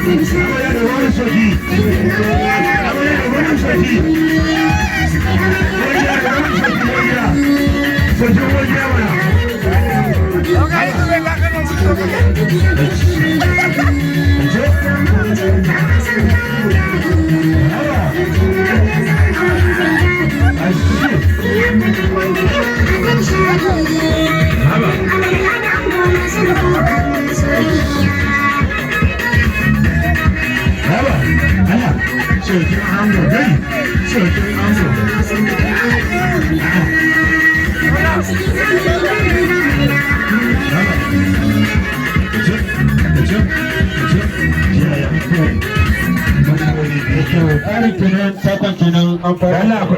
Amarya da wani soki. Amarya da wani soki. Uwar da wani soki, uwar gida. Sokin uwar gida mana. Oga, ito bai ga kan mutu ko. Je. Haba. Ashi. Haba. Haba. Allah. Sokin ango dai. Sokin ango. Haba. Je. Je. Je. Yaya. Tsarin kenan, takon kenan an fara. Allah ku.